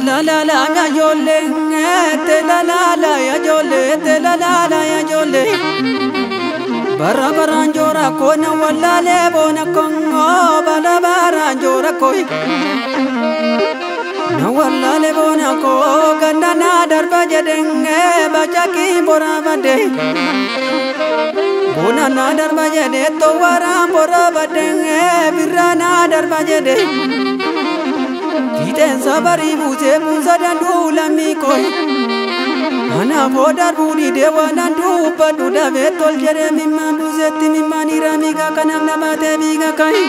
La la la ya jolle, te la la la ya jolle, te la la la ya jolle. Bara baranjora kona wallale bona kongo bala baranjora koi. Na wallale bona ko ganna na darba jedenge bachaki bora bade. Bona na darba jede to wara bora badenge birra na darba jede. Fiixeensa barii buusee buusa danduu lammii koi. Ana boodar buudhi deewaanan dubbadhu dhabee tol jedhee mimmaan buusetti mimmaan hiraa miigaa kanaaf nabaatee miigaa ka'i.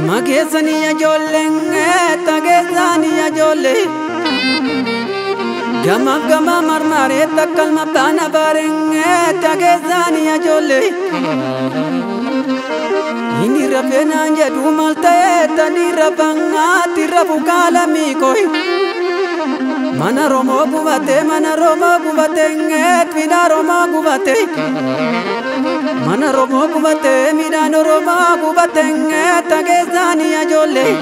Mageessanii ijoolleen tageessanii ijoollee. Gamaaf gama marmaree takkalma baana baareen tageessanii ijoollee. Inni rafee naan jedhu maal ta'ee tani rafangaatti rafu kaalamii koi. Mana Romoo gubatee mana Romoo gubatee midhaan Romoo gubatee. Mana Romoo gubatee midhaan Oromoo gubatee tageessanii ijoollee.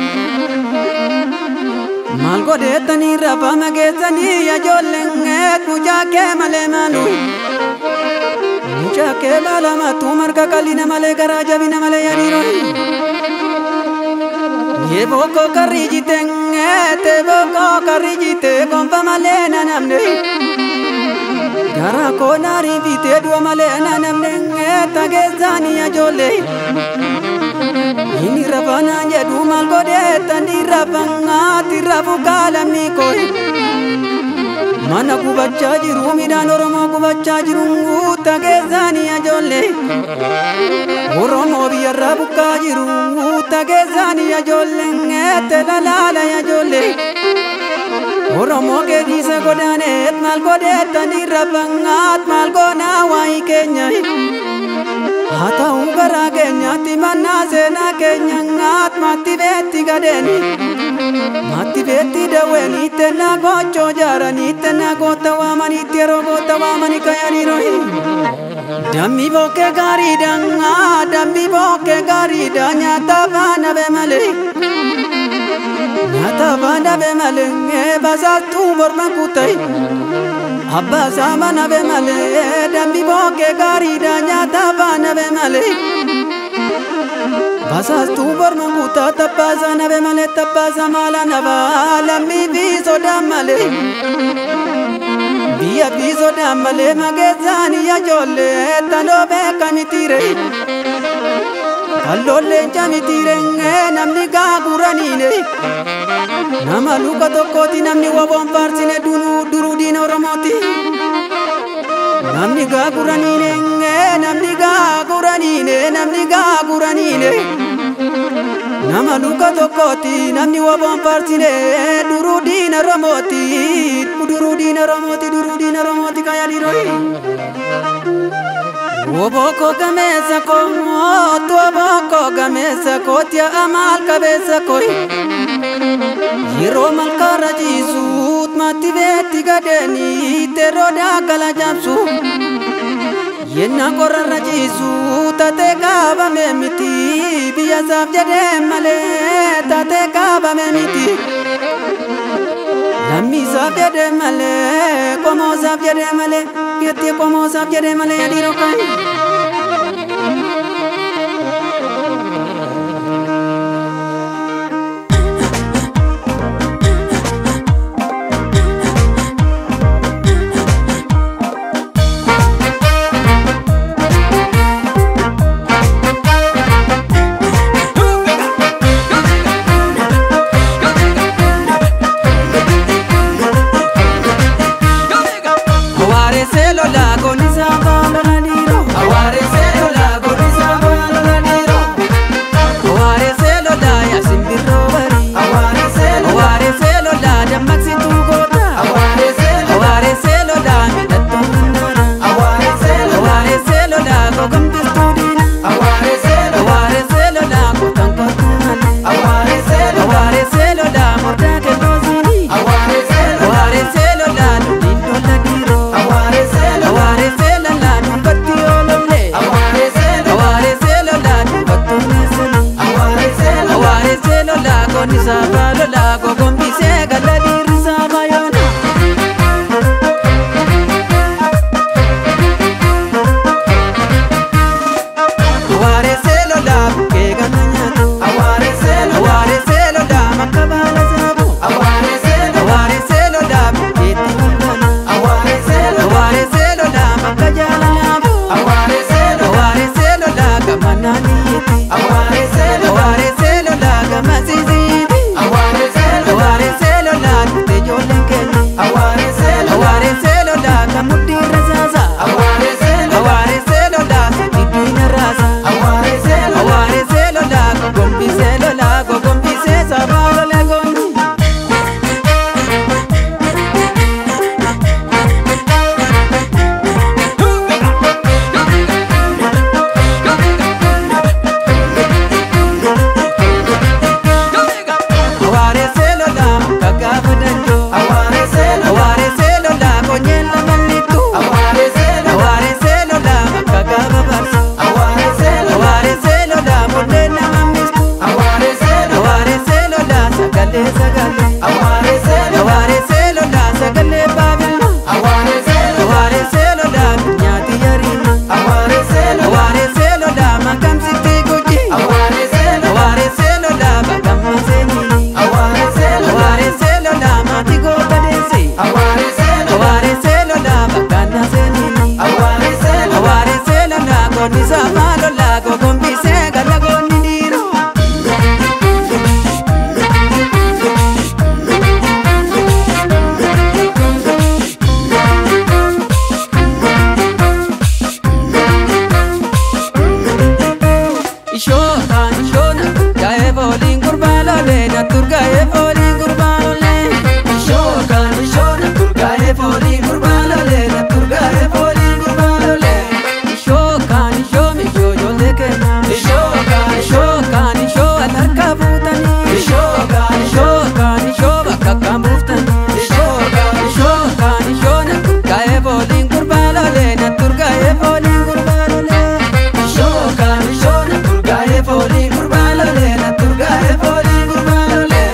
Maal godhee tani rafa mageessanii ijoollee mucaa kee malee maalu. Mucaa kee balamatu marga qalina malee garaa jabina malee yaadiiroo. Yeboko karrijite teboko karrijite gonfa malee na namne. Gara koonaarii bitee du'a malee na namne tageessanii ijoollee. Inni rafanaan jedhu maal godhee tani rafangaatti rafu kaalamii koi. Mana gubachaa jiru midhaan Oromoo gubachaa jiru tageessanii ijoollee. Oromoo biyyarraa buqqaa jiru tageessanii ijoollee te lalaala ijoollee. Oromoo keetiisa godaaneet maal godhee tani rafangaat maal goonaa waa'ii keenya. Haa ta'u garaa keenyaatti mannaa seenaa keenyaat maatti beetti gadeeni. Maatti beetti dawweeni tennaa gochoo jaaranii tennaa goota waamanii yeroo goota waamanii kayanii rohi. Dammi bokkee gaariidha dammi bokkee gaariidha nyaata faana bee malee. Nyaata faana bee malee basaastuu morma kutee. Abbaa saama bee malee dammi bokkee gaariidha nyaata faana bee malee. Basaastuu morma kutaa tabbaasaa na bee malee tabbaasaa maala nabaa lammii fi sodaa malee. Biyya fi sodaa malee mageessaanii ijoollee taloo beekamitiire. Kalloolleen camitiire namni gaaguraniine. Nama luka tokkooti namni waboon faarsine duruu diina Oromooti. Namni gaaguraniine namni gaaguraniine namni gaaguraniine. Nama luka tokkooti namni waboon faarsine duruu diina Oromooti. Duruu diina Oromooti duruu diina Oromooti kaayyaa Oboko gameessa koo oboko gameessa koo ti'a maal qabeessa koo. Yeroo malkaarra ciisuut maatti beetti gadeeni teroo daakala jaabsu. Yennaa qorrarra ciisuu taatee qabame miti biyya isaaf jedhee malee taatee qabame miti. Lammii isaaf jedhee malee qomoo isaaf jedhee malee yettee qomoo isaaf jedhee malee adiiroo kaa'e. Awaare seelola goonisa baala naniiro. Awaare seelola konyeen lama littu. Awaare seelola bakka gaafa barsa. Awaare seelola mollee nama mistu. Awaare seelola sagalee sagalee. Awaare seelola sagalee baabila. Awaare seelola nyaati yarina. Awaare seelola makamsitti guji. Awaare seelola bakka seenini. Awaare seelola maati goota deesse. Awaare seelola bakka na seenini. Awaare seelola goonni saafaa lola gogombisee gala goonni dhiiroo. Ishootaan ishoona gaa'ee fooliin gurbaa lolee na turgaa'ee fooliin gurbaa lolee. Ishootaan ishoona turgaa'ee fooliin gurbaa lolee na turgaa'ee fooliin gurbaa lolee. Ishookaan ishoo mishoo ijoollee kennaa. Ishookaan ishookaan ishoo wal harkaa fuutanii. Ishookaan ishookaan ishoo bakka akkaan buuftanii. Ishookaan ishookaan ishoo na turgaa'ee fooliin gurbaa lolee na turgaa'ee fooliin gurbaa lolee. Ishookaan ishoo na turgaa'ee fooliin gurbaa lolee na turgaa'ee fooliin gurbaa lolee.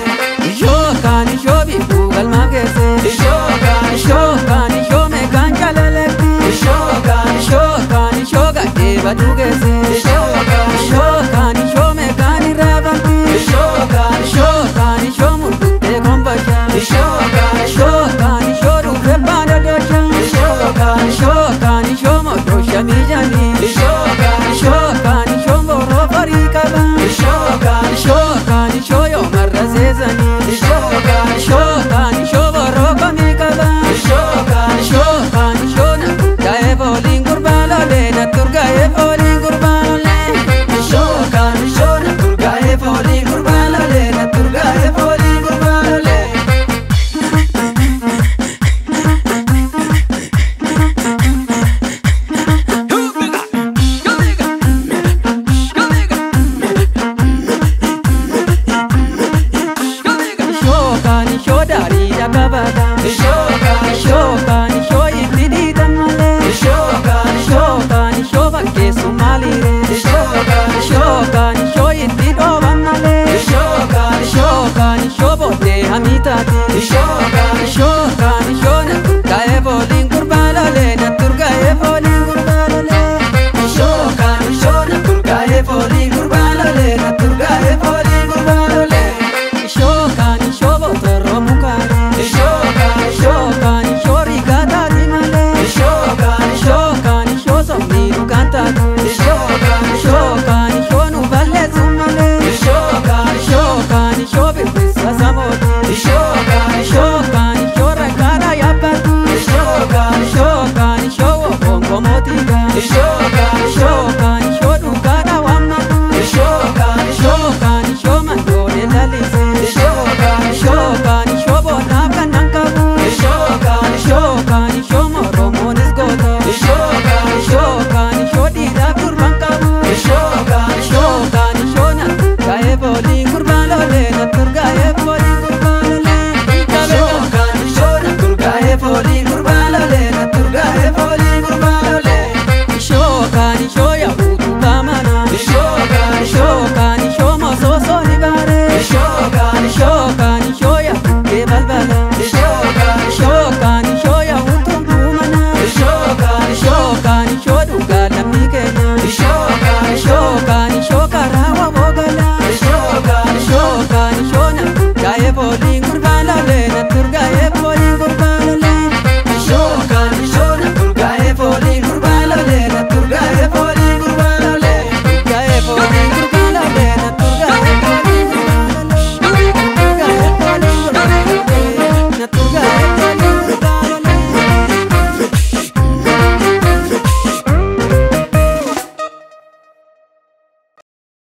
Ishookaan ishoo biiftuu galmaaf geesse. Ishookaan ishookaan ishoo meeqaan jaalaletti. Ishookaan ishookaan ishoo gadhee baduu geesse. Ishookaan ishookaan ishoo meeqaan irraa banti. Ishookaan ishookaan ishoo murtuttee kombashaa. Ishookaan ishookaan ishoo dhuufee baadadoshaa. Ishookaan ishookaan ishoo moodosha miijanii. Ishookaan ishookaan ishoo boroo farii qaba. Ishookaan ishookaan ishoo yoomarra seesanii. Ishookaan ishookaan ishoo boroo komii qaba. Ishookaan ishookaan ishoo na turgaa'ee fooliin gurbaa lolee na turgaa'ee fooliin gurbaa lolee. Ishookaan ishoo na turgaa'ee fooliin gurbaa lolee na turgaa'ee fooliin gurbaa lolee. Ishookaan ishoo daarii dhaqabata. Ishookaan ishookaan ishoo itti dhiitan malee. Ishookaan ishookaan ishoo fakkeessu maaliire. Ishookaan ishookaan ishoo itti dhooban malee. Ishookaan ishookaan ishoo booddee hamii taate. Ishookaan ishookaan ishoo na turgaa'ee fooliin gurbaa lolee na turgaa'ee fooliin gurbaa lolee. Ishookaan ishoo na turgaa'ee fooliin gurbaa lolee na turgaa'ee fooliin gurbaa lolee. Ishookaan ishoo botoroo mukaaree. Ishookaan ishookaan ishoo rigaa taati malee. Ishookaan ishookaan ishoo somnii dhugaan taatu. Ishookaan ishookaan ishoo nu balleessu malee. Ishookaan ishookaan ishoo birbirsa samooti. Ishookaan ishookaan ishoo rakkaadha yaabbatu. Ishookaan ishookaan ishoo wokonkomootiga. Ishookaan ishookaan ishoo dhugaadha waammatu. Ishookaan ishookaan ishoo mandoolee lalise. Ishookaan ishookaan ishoo boonaaf kan nan qabu. Ishookaan ishookaan ishoo moromoonis goota. Ishookaan ishookaan ishoo dhiiraaf durban qabu. Ishookaan ishookaan ishoo na turgaa'ee fooliin gurbaa lolee na turgaa'ee fooliin gurbaa lolee. Ishookaan ishoo na turgaa'ee fooliin gurbaa lolee na turgaa'ee fooliin gurbaa lolee. Ishookaan ishoo yaa'uutu baamana. Ishookaan ishookaan ishoo mosoosoo ni baare. Ishookaan ishookaan ishoo yaa'uutu balbala. Ishookaan ishookaan ishoo yaa'uutu duumana. Ishookaan ishookaan ishoo dhugaa lammii keenya. Ishookaan ishookaan ishoo karaa waboo gala. Ishookaan ishookaan ishoo na turgaa'ee fooliin